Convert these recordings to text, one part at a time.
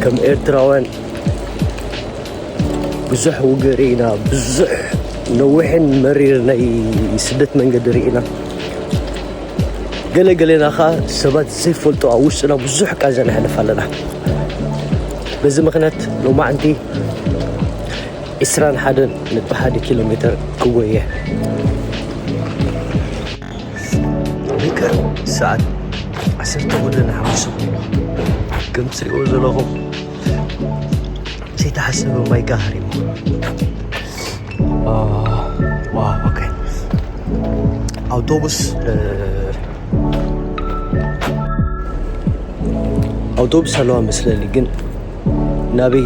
ከም ኤርትራውያን ብዙሕ ውግእ ርኢና፣ ብዙሕ ነዊሕን መሪር ናይ ስደት መንገዲ ርኢና። ገለ ገሌና ኸኣ ሰባት ዘይፈልጡ ኣብ ውሽጥና ብዙሕ ቃንዛ ነሕልፍ ኣለና። በዚ ምኽንያት ሎማዕንቲ ዕስራን ሓደን ነጥቢ ሓደ ኪሎ ሜተር ክጎየ። ልክዕ ሰዓት ዓሰርተ ጉድለ ንሓሙሽተ ኮይኑ፣ ከም ትሪእዎ ዘለኹም ዘይተሓሰበ ማይ ጋህር እዩ። አ፣ ዋው፣ ኦኬ። ኣውቶቡስ፣ እ፣ ኣውቶቡስ ኣለዋ መስለኒ፣ ግን ናበይ፣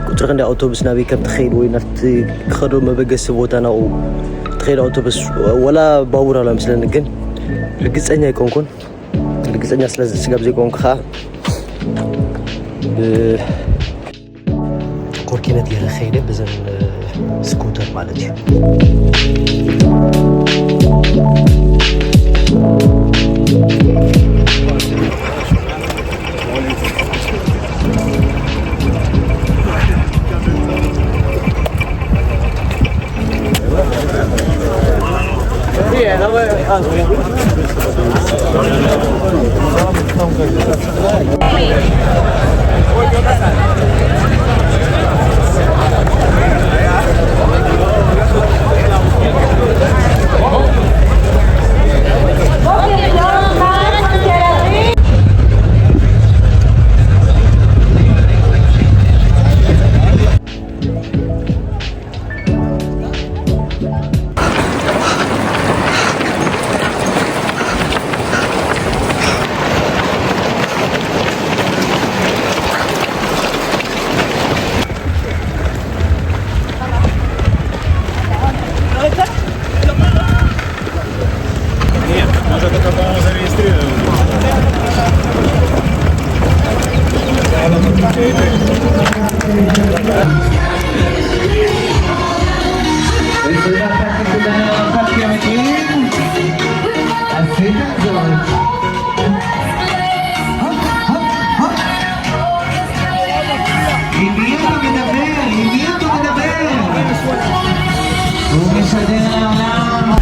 ቁጽሪ ክንደይ ኣውቶቡስ ናበይ ከም ትኸይድ ወይ ናብቲ ክኸዶ መበገሲ ቦታ ናብኡ ትኸይድ ኣውቶቡስ ወላ ባቡር ኣለዋ መስለኒ፣ ግን ርግጸኛ ኣይኮንኩን። ርግጸኛ ስለ ስጋብ ዘይኮንኩ ኸኣ ብ- ኮርኪነት ገይረ ከይደ ብዘን፣ እ፣ ስኩተር ማለት እዩ። עם מי אתה מדבר? עם מי אתה מדבר? הוא משדר לעולם.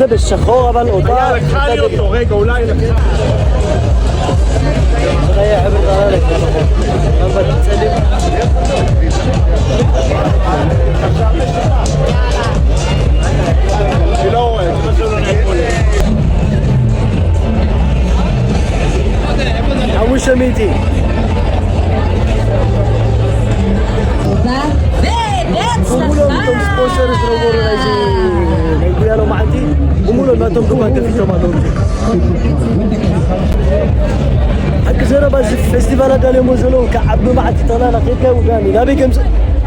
بالشخوره بقى القطار. خلي يطلع، هيك ولا يلك. ሓሙሽተ ሚእቲ። ብሙሉኦም እቶም ስፖንሰር ዝነበሩ ናይዚ ናይ ጉያ ሎማዓንቲ ብሙሉኦም ናቶም ድኳን ከፊቶም ኣለዉ። ሓቂ ዘረባ፣ እዚ ፌስቲቫል ኣዳልዮሞ ዘለዉ ክዓቢ መዓልቲ ጠቕላላ ከይድካ ውጋኒ ናበይ ከምዚ፣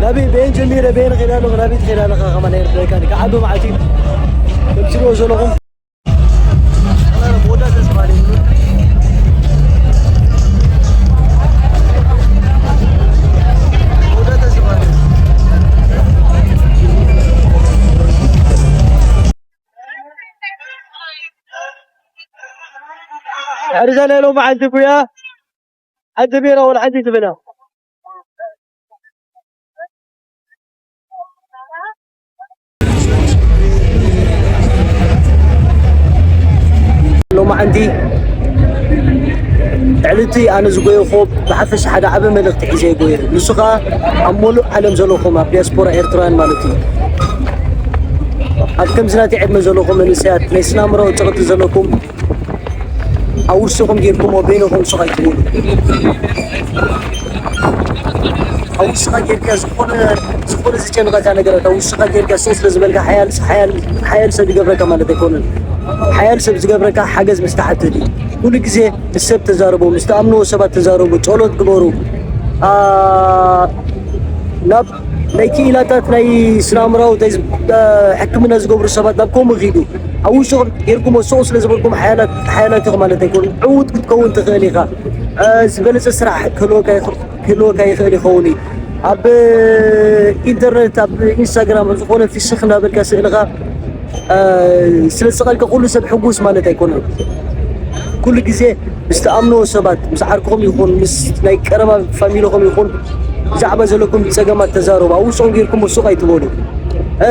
ናበይ በየን ጀሚረ በየን ከይዳ ኣለኹ፣ ናበይ ትኸይዳ ኣለኻ ከማን ኣይርድኣካን። ክዓቢ መዓልቲ ከምዚ ትሪኦ ዘለኹም። ሕርዛ ናይ ሎማዓንቲ ጉያ ሓንቲ ቢራ ወላ ሓንቲ ትብላ። ሎማዓንቲ ልዕሊ እቲ ኣነ ዝጎየኹ ብሓፈሻ ሓደ ዓቢ መልእኽቲ ሒዘ ይጎየ። ንሱ ኸኣ ኣብ መሉእ ዓለም ዘለኹም ኣብ ዲያስፖራ ኤርትራውያን ማለት እዩ። ኣብ ከምዚ ናተይ ዕድመ ዘለኹም መንእሰያት ናይ ስነ ኣእምሮ ጸቕጢ ዘለኩም ኣብ ውሽጥኹም ጌርኩሞ በይንኹም ሱቕ ኣይትበሉ። ኣብ ውሽጥኻ ጌርካ ዝኾነ፣ ዝኾነ ዝጨንቐካ ነገራት ኣብ ውሽጥኻ ጌርካ ሱቕ ስለ ዝበልካ ሓያል፣ ሓያል፣ ሓያል ሰብ ይገብረካ ማለት ኣይኮነን። ሓያል ሰብ ዝገብረካ ሓገዝ ምስ ትሓትት እዩ። ኩሉ ግዜ ምስ ሰብ ተዛረቡ፣ ምስ ትኣምንዎ ሰባት ተዛረቡ፣ ጸሎት ግበሩ። ኣ፣ ናብ ናይ ክኢላታት ናይ ስነ ኣእምራዊ ናይ ዝ-፣ እ፣ ሕክምና ዝገብሩ ሰባት ናብ ከምኡ ኺዱ። ኣብ ውሽጥኹም ጌርኩሞ ሱቕ ስለ ዝበልኩም ሓያላት፣ ሓያላት ኢኹም ማለት ኣይኮኑን። ዕዉት ክትከውን ትኽእል ኢኻ። እ፣ ዝበለጸ ስራሕ ክህልወካ ይኽ-፣ ክህልወካ ይኽእል ይኸውን እዩ። ኣብ ኢንተርነት፣ ኣብ ኢንስታግራም፣ ኣብ ዝኾነ ፍሽኽ እናበልካ ስእልኻ፣ እ፣ ስለ ዝሰቐልካ ኩሉ ሰብ ሕጉስ ማለት ኣይኮነን። ኩሉ ግዜ ምስ ትኣምንዎ ሰባት፣ ምስ ዓርክኹም ይኹን፣ ምስ ናይ ቀረባ ፋሚልኹም ይኹን፣ ብዛዕባ ዘለኩም ጸገማት ተዛረቡ። ኣብ ውሽጥኹም ጌርኩም ሱቕ ኣይትበሉ። እ፣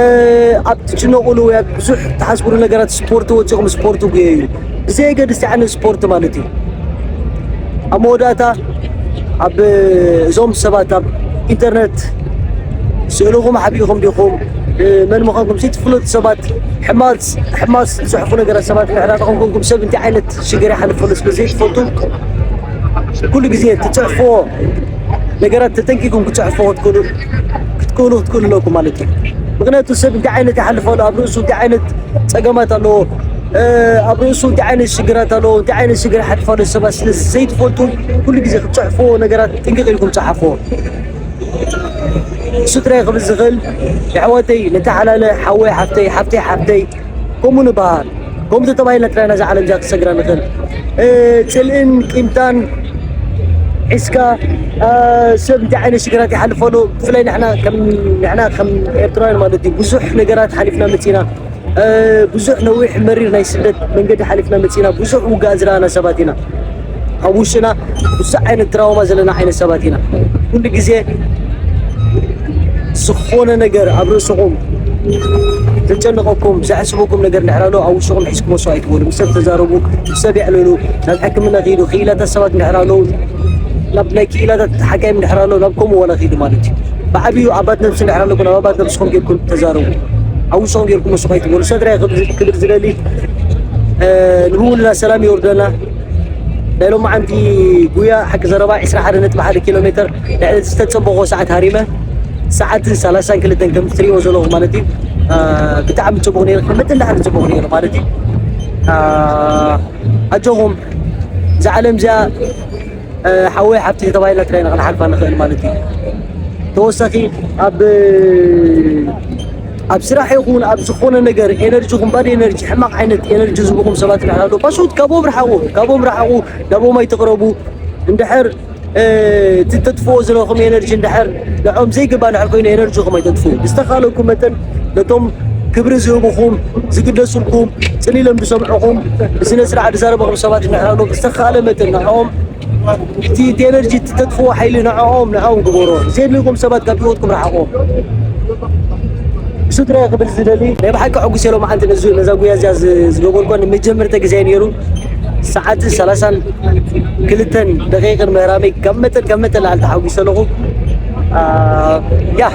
ኣብ ትጭነቑሉ ወይ ኣብ ብዙሕ ትሓስቡሉ ነገራት ስፖርት ወጺኹም ስፖርት ጉየዩ። ብዘየገድስ ዓይነት ስፖርት ማለት እዩ። ኣብ መወዳእታ ኣብ እዞም ሰባት ኣብ ኢንተርነት ስእልኹም ሓቢእኹም ዲኹም፣ መን ምዃንኩም ዘይትፍለጡ ሰባት፣ ሕማስ፣ ሕማስ ዝጽሕፉ ነገራት ሰባት ምሕዳርኹም ኮንኩም ሰብ እንታይ ዓይነት ሽግር ይሓልፈሉ ስለ ዘይትፈልጡ፣ ኩሉ ግዜ ትጽሕፍዎ ነገራት ተጠንቂቁም ክትጽሕፍዎ ክትክእሉ፣ ክትክእሉ፣ ክትክእሉ ኣለኩም ማለት እዩ። ምኽንያቱ ሰብ እንታይ ዓይነት ይሓልፈሉ፣ ኣብ ርእሱ እንታይ ዓይነት ጸገማት ኣለዎ፣ እ፣ ኣብ ርእሱ እንታይ ዓይነት ሽግራት ኣለዎ፣ እንታይ ዓይነት ሽግር ይሓልፈሉ ሰባት ስለ ዘይትፈልጡ፣ ኩሉ ግዜ ክትጽሕፍዎ ነገራት ጥንቅቕ ኢልኩም ጸሓፍዎ። እሱ ጥራይ ክብል ዝኽእል፣ የሕዋተይ፣ ነተሓላለ፣ ሓወይ ሓፍተይ፣ ሓፍተይ ሓፍተይ፣ ከምኡ ንበሃል። ከምኡ ተተባሂልና ጥራይ ነዛ ዓለም እዚኣ ክሰግራ ንኽእል። እ፣ ጽልእን ቂምታን ሒዝካ፣ እ፣ ሰብ እንታይ ዓይነት ሽግራት ይሓልፈሉ፣ ብፍላይ ንሕና ከም፣ ንሕና ከም ኤርትራውያን ማለት እዩ፣ ብዙሕ ነገራት ሓሊፍና መጺና። እ፣ ብዙሕ ነዊሕ መሪር ናይ ስደት መንገዲ ሓሊፍና መጺና፣ ብዙሕ ውግኣት ዝረኣና ሰባት ኢና። ኣብ ውሽጥና ብዙሕ ዓይነት ትራውማ ዘለና ዓይነት ሰባት ኢና። ኩሉ ግዜ ዝኾነ ነገር ኣብ ርእስኹም ዘጨንቐኩም፣ ዘሕስበኩም ነገር እንድሕር ኣሎ፣ ኣብ ውሽጥኹም ሒዝኩም መስዋእቲ ኣይትበሉ። ምስ ሰብ ተዛረቡ፣ ምስ ሰብ የዕልሉ፣ ናብ ሕክምና ኪዱ፣ ክኢላታት ሰባት እንድሕር ኣለዉ፣ ናብ ናይ ክኢላታት ሓካይም እንድሕር ኣሎ፣ ናብ ከምኡ ዋላ ኪዱ ማለት እዩ። ብዓብዩ ኣባት ነብሲ እንድሕር ኣለኩም፣ ናብ ኣባት ነብስኹም ጌርኩም ተዛረቡ። ኣብ ውሽጥኹም ጌርኩም መስዋእቲ ኣይትበሉ። ሰድራይ ክብል፣ ክብል ዝደሊ፣ እ፣ ንብውልና ሰላም የውርደልና። ናይ ሎማዓንቲ ጉያ ሓቂ ዘረባ ዒስራ ሓደ ነጥቢ ሓደ ኪሎ ሜትር ድሕሪ ዝተጸበኾ ሰዓት ሃሪመ፣ ሰዓትን ሰላሳን ክልተን ከም እትሪእዎ ዘለኹም ማለት እዩ። አ፣ ብጣዕሚ ጽቡቕ ነይሩ፣ መጠን ላዕሊ ጽቡቕ ነይሩ ማለት እዩ። አ፣ ኣጆኹም፣ እዛ ዓለም እዚኣ፣ አ፣ ሓወይ ሓብቲ ተባሂልና ጥራይ ኢና ክንሓልፋ ንኽእል ማለት እዩ። ተወሳኺ ኣብ፣ ኣብ ስራሕ ይኹን ኣብ ዝኾነ ነገር ኤነርጂኹም ባዶ ኤነርጂ፣ ሕማቕ ዓይነት ኤነርጂ ዝህቡኹም ሰባት እንድሕር ኣለዉ፣ ፓስወርድ ካብኦም ርሓቑ፣ ካብኦም ርሓቑ፣ ናብኦም ኣይትቕረቡ። እንድሕር፣ እ፣ እቲ ተጥፍኦ ዘለኹም ኤነርጂ እንድሕር ንዕኦም ዘይግባእ እንድሕር ኮይኑ ኤነርጂኹም ኣይተጥፍኡ። ብዝተኻእለኩም መጠን ነቶም ክብሪ ዝህቡኹም፣ ዝግደሱልኩም፣ ጽን ኢሎም ዝሰምዑኹም፣ ብስነ ስርዓት ዝዛረቡኹም ሰባት እንድሕር ኣለዉ፣ ብዝተኻእለ መጠን ንዕኦም እቲ፣ እቲ ኤነርጂ እተጥፍዎ ሓይሊ ንዕኦም፣ ንዕኦም ግበሮ። ዘየድልዩኩም ሰባት ካብ ህይወትኩም ርሓቑ። ስድራ ክብል ዝደሊ ናይ ብሓቂ ሕጉስ የሎ መዓልቲ ነዚ ነዛ ጉያ እዚኣ ዝ- ዝገበርኳ ንመጀመርታ ግዜ ነይሩ። ሰዓትን ሰላሳን ክልተን ደቂቕን ምህራመይ ካብ መጠን ካብ መጠን ላዕሊ ተሓጒሰ ኣለኹ። ያ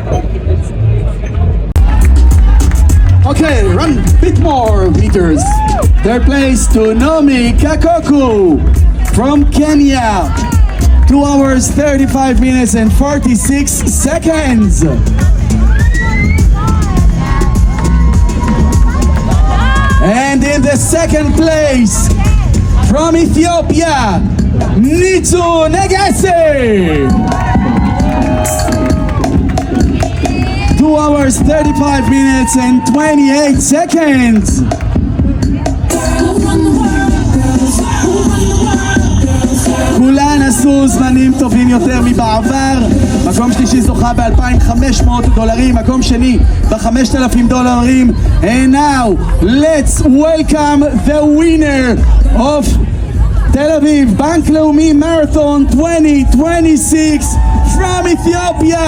Okay, run bit more meters. Third place to Nomi Kakoku from Kenya. Two hours, thirty-five minutes, and forty-six seconds. And in the second place, from Ethiopia, Nitu Negese. Two hours, thirty-five minutes, and twenty-eight seconds. כולן עשו זמנים טובים יותר מבעבר. מקום שלישי זוכה ב-אלפיים וחמש מאות דולרים, מקום שני ב-חמשת אלפים דולרים. And now, let's welcome the winner of Tel Aviv Bank Leumi Marathon twenty twenty-six from Ethiopia,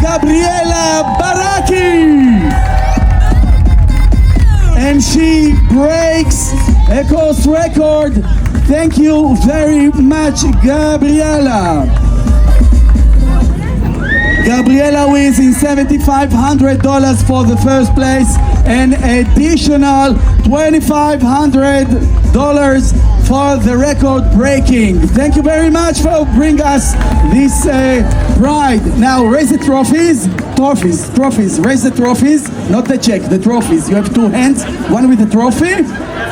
Gabriela Baraki. And she breaks a course record. Thank you very much, Gabriela. Gabriela wins in seventy-five hundred dollars for the first place and additional twenty-five hundred dollars for the record breaking. Thank you very much for bringing us this uh, pride. Now raise the trophies, trophies, trophies. Raise the trophies, not the check, the trophies. You have two hands, one with the trophy,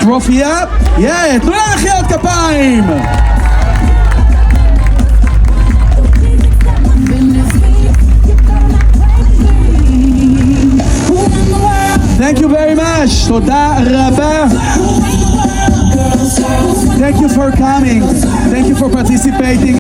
trophy up. Yeah, תנו לה מחיאות כפיים. Thank you very much. תודה רבה. Thank you for coming. Thank you for participating.